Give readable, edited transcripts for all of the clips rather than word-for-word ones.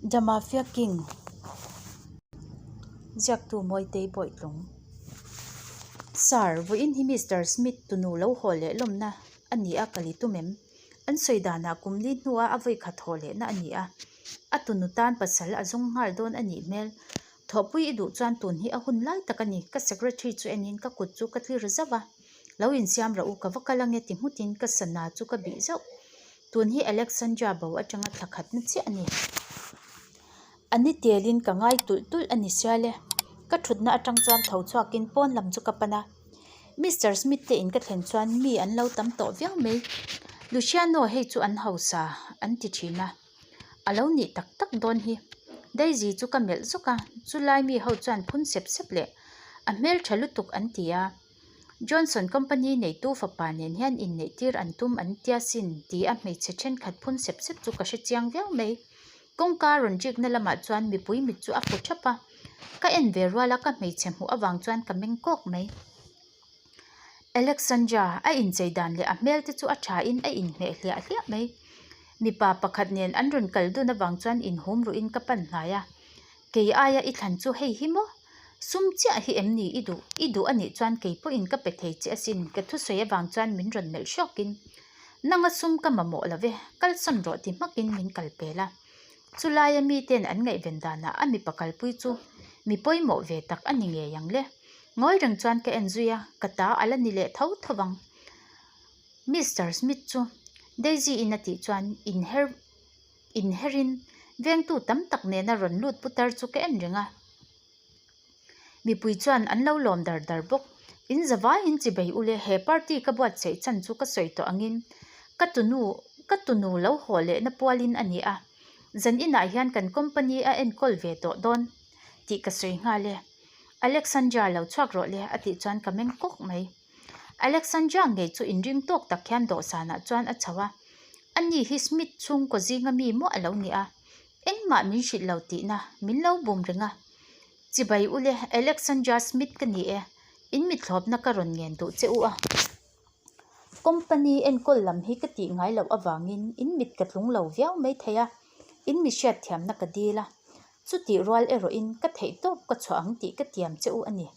The Mafia King Ziaktu Mawitei Bawitlung Sir, vawiin hi Mister Smith tunu lo haw leh lawmna a ni a ka li tum em? An sawi danah kum li hnua a vawi khat haw lehna a ni a, a tunu tan pasal a zawng nghal dawn a nih hmel. Thawhpui i duh chuan tun hi a hun lai tak a ni, ka secretary chu enin ka kut chu ka tlir zauh a. Lo insiam rawh u, ka va kal ange ti nghutin ka sana chu ka bih zauh. Tun hi Alexandra bo atanga thla khatna chiah a ni. A ni telin ka ngai tulh tulh a ni sia le. Ka thutna atang chuan tho chhuakin pawn lam chu ka pan a. Mister Smith te in ka thlen chuan mi an lo tam tawh viau mai. Luciano hei chu an hausa an ti thin a. A lo nih tak tak dawn hi. Daisy chu ka melh zawk a, chulai mi ho chuan phun sep sep leh a hmeltha lutuk an ti a. Johnson company neitu fapa nen hian inneih tir an tum an tia sin ti a hmeichhe thenkhat phun sep sep chu ka hre chiang viau mai. Kawngka rawn rikna lamah chuan mipui mit chu a fu thap a, ka en ve rual a ka hmeichhe hmuh avang chuan ka meng kawk mai. Alexandra a inchei dan leh a hmel te chu a tha in a inhmeh hliah hliah mai. Mipa pakhat nen an rawn kal dun avang chuan inhum ruhin ka pan hnai a, kei aia i thlan chu hei hi maw? Sum chiah hi em ni i duh? I duh a nih chuan kei pawhin ka pe thei che asin ka thusawi avang chuan min rawn melh hrawkin Nanga sum ka mamawh lo ve, kalsawn rawh ti hmakin min kal pel a. Chulaia miten an ngaihven danah a mipa kalpui chu mi pawimawh ve tak a ni ngei ang le. Ngawi reng chuan ka en zui a, ka ta a la ni leh tho tho vang. Mister Smith chu Daisy in a tih chuan inher inherin vengtu tam tak nena rawn lut putar chu ka en reng a. Mipui chuan an lo lawm dar dar bawk. In zavaiin chibei ule he party ka buatsaih chan chu ka sawi tawh angin ka tunu ka tunu lo haw lehna pualin a ni a. Zan inah hian kan company a enkawl ve tawh dawn tih ka sawi nghal e. Alexandra lo chhuak rawh le a tih chuan ka meng kawk mai. Alexandra ngei chu inring tawk tak hian dawhsanah chuan a chho a, ani hi Smith chhungkaw zinga mi maw a lo ni a, engmah min hrilh lo tihna min lo bum reng a. Chibai ule, Alexandra Smith ka ni e, in mithlawpna ka rawn ngen duh che u a. Company enkawl lam hi ka tih ngai loh avangin in mit ka tlung lo viau mai thei a, in mi hriatthiamna ka dil a. Chutih rual erawhin ka theih tawp ka chhuah ang tih ka tiam che u a ni.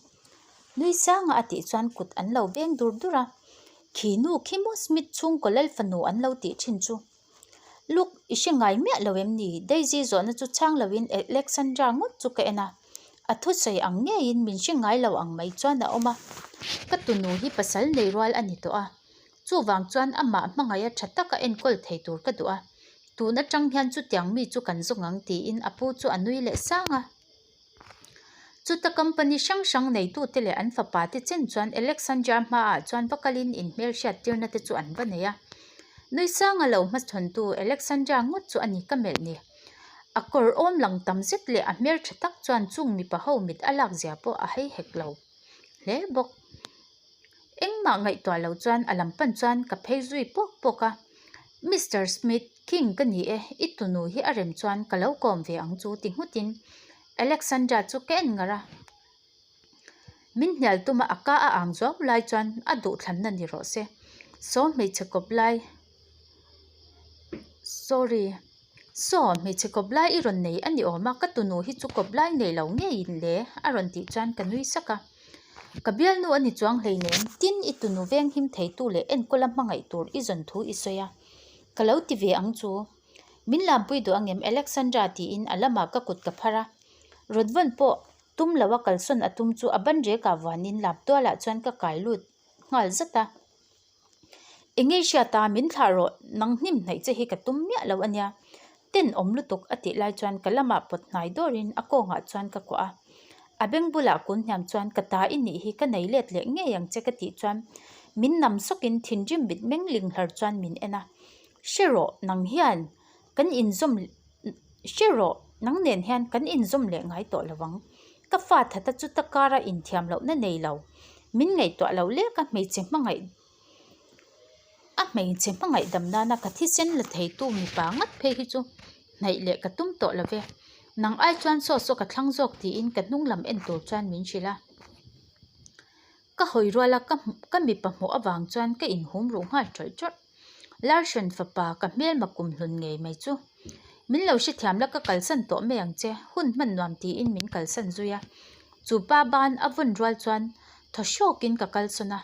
Nui sanga a tih chuan kut an lo veng dur dur a, Khi nu khi maw Smith chhungkaw lal fanu an lo tih thin chu. Luke, i hre ngai miah lo em ni? Daisy zawhna chu chhang loin Alexandra ngawt chu ka en a, a thusawi ang ngeiin min hre ngai lo ang mai chuan a awm a. Ka tunu hi pasal nei rual a ni tawh a, chuvang chuan amah hmangaih a tha taka enkawl thei tur ka duh a. Tun atang hian chutiang mi chu kan zawng ang tiin a pu chu a nui leh sang a. Chuta company hrang hrang neitute leh an fapa te chen chuan Alexandra hmaah chuan va kalin inhmelhriat tirna te chu an va nei a. Nui sanga lo hmachhawntu Alexandra ngawt chu a ni ka melh ni. A kawr awm lang tam zet leh a hmeltha tak chuan chung mipa ho mit a lak zia pawh a hei hek lo hle bawk. Engmah ngaihtuah lo chuan a lam pan chuan ka phei zui pawk pawk a, Mister Smith, King ka ni e, i tunu hi a rem chuan ka lo kawm ve ang chu ti nghutin Alexandra chu ka en ngar a. Min hnial tuma a ka a ang zuau lai chuan a duhthlanna ni rawh se. Saw hmeichhe kawp lai, sorry, saw hmeichhe kawp lai i rawn nei a ni awm a, ka tunu hi chu kawp lai nei lo ngeiin le a rawn tih chuan ka nui sak a. Ka bialnu a ni chuang hleinem, tin i tunu veng him theitu leh enkawla hmangaih tur i zawn thu i sawi a, ka lo ti ve ang chu. Min lampui duh angem Alexandra tiin a lamah ka kut ka phar a, Rodvan pawh tum lo a kalsawn a tum chu a ban rekah vuanin lamtualah chuan ka kai lut nghal zat a. Enge i hriat a, min thlah rawh, nang hnim hnaih che hi ka tum miah lo a nia. Ten awm lutuk a tih lai chuan ka lamah pawt hnai dawrin a kawngah chuan ka kuah a. A beng bulah kun hniam chuan ka ta i nih hi ka nei let leh ngei ang che ka tih chuan min nam sawkin thinrim mit meng ling hlar chuan min en a. Hre rawh, nang hian kan inzawm hre rawh, nang nen hian kan inzawm leh ngai tawh lo ang. Ka fa thata chu ta kara inthiam lohna nei lo. Min ngaihtuah loh lek a hmeichhe hmangaih a hmeichhe hmangaih dam nana ka thisen la theitu mipa ngat phei hi chu hnaih leh ka tum tawh lo ve. Nang ai chuan saw saw ka thlang zawk tiin ka hnung lam en tur chuan min hrilh a. Ka hawi rual a ka ka mipa hmuh avang chuan ka inhum ruh nghal tawlh tawlh. Larson fapa ka hmelma kum hlun ngei mai chu. Min lo hrethiam la ka kalsan tawh mai ang che, hun hman nuam tiin min kalsan zui a. Chu pa ban a vawn rual chuan thaw hrawkin ka kalsawn a.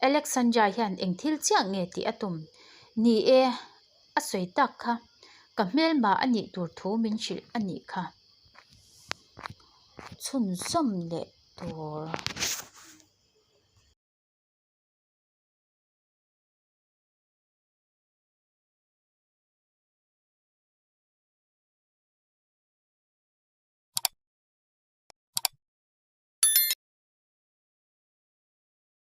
Alexandra hian eng thil chiah nge tih a tum? Ni e, a sawi tak kha. Ka hmelma a nih tur thu min hrilh a nih kha. Chhunzawm leh tur.